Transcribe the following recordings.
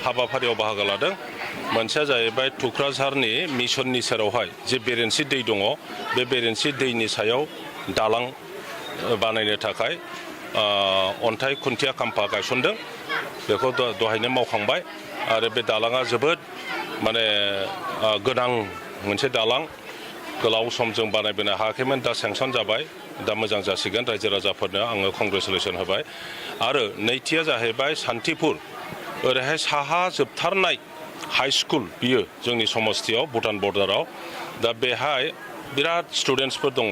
हाबाफारियाव बाहागो लादों मोनसेया जाहैबाय टुक्राझारनि मिसननि सेरावहाय जे बेरेन्सि दै दङ बे बेरेन्सि दैनि सायाव दालां बानायनो थाखाय अन्थाइ खुन्थिया खाम्फा गायसनदों बेखौ दहायनो मावखांबाय आरो बे दालाङा जोबोद माने गोनां मोनसे दालां गोलाव सम जों बानायबोनो हायाखैमोन दा सेंसन जाबाय दा मोजां जासिगोन रायजो राजाफोरनो आङो कंग्रेसुलेसन होबाय आरो नैथिया जाहैबाय सान्तिपुर ओरैहाय साहा जोबथारनाय हाई स्कुल बियो जोंनि समस्तियाव भुटान बर्डाराव दा बेहाय बिराद स्टुडेन्टसफोर दङ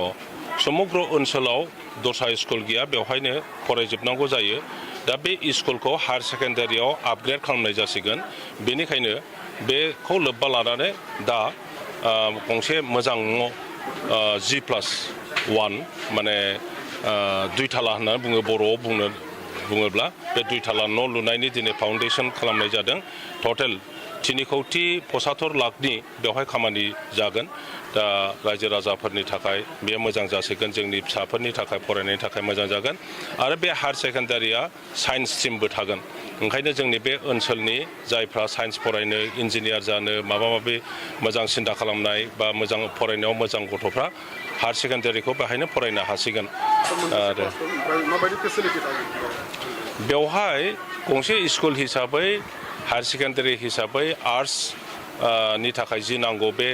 समग्र ओनसोलाव दस्रा स्कुल गैया बेवहायनो फरायजोबनांगौ जायो दा बे स्कुलखौ हायार सेकेन्डारियाव आपग्रेड खालामनाय जासिगोन बेनिखायनो बेखौ लोब्बा लानानै दा गंसे मोजां न' G+1 माने दुइथाला होननानै बुङो बर'आव बुङोब्ला बे दुइथाला न' लुनायनि दिनै फाउन्डेसन खालामनाय जादों टटेल 3,75 लाखनि बेवहाय खामानि जागोन दा रायजो राजाफोरनि थाखाय बेयो मोजां जासिगोन जोंनि फिसाफोरनि थाखाय फरायनायनि थाखाय मोजां जागोन आरो बे हायार सेकेन्डारिया साइन्स स्ट्रिमबो थागोन ओंखायनो जोंनि बे ओनसोलनि जायफ्रा साइन्स फरायनो इन्जिनियार जानो माबा माबि मोजां सिन्था खालामनाय बा मोजां फरायनायाव मोजां गथ'फ्रा हायार सेकेन्डारिखौ बेहायनो फरायनो हासिगोन आरो बेवहाय गंसे स्कुल हिसाबै हायार सेकेन्डारि हिसाबै आर्ट्स नि थाखाय जि नांगौ बे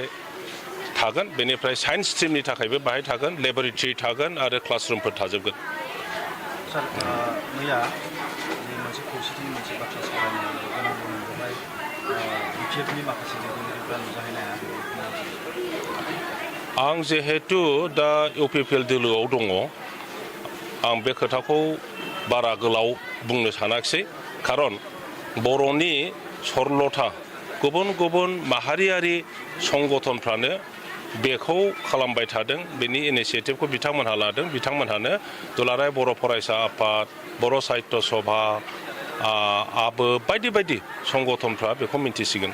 थागोन बेनिफ्राय साइन्स स्ट्रिमनि थाखायबो बाहाय थागोन लेबरेटरि थागोन आरो क्लासरुमफोर थाजोबगोन सार मैया मोनसे खौसेथिनि मोनसे बाथ्रा सावरायनो गोनां दङ बेवहाय बिटिएफनि माखासे दैदेनगिरिफ्रा नुजाहैनो हायाखै आं जिहेतु दा इउपिपिएल दोलोआव दङ आं बे खोथाखौ बारा गोलाव बुंनो सानाखिसै खारन बर'नि सरलथा गुबुन गुबुन माहारियारि संगठनफ्रानो बेखौ खालामबाय थादों बेनि इनिसियेटिभखौ बिथांमोनहा लादों बिथांमोनहानो दुलाराय बर' फरायसा आफाद बर' साहित्य सभा आबो बायदि बायदि संगठनफ्रा बेखौ मिन्थिसिगोन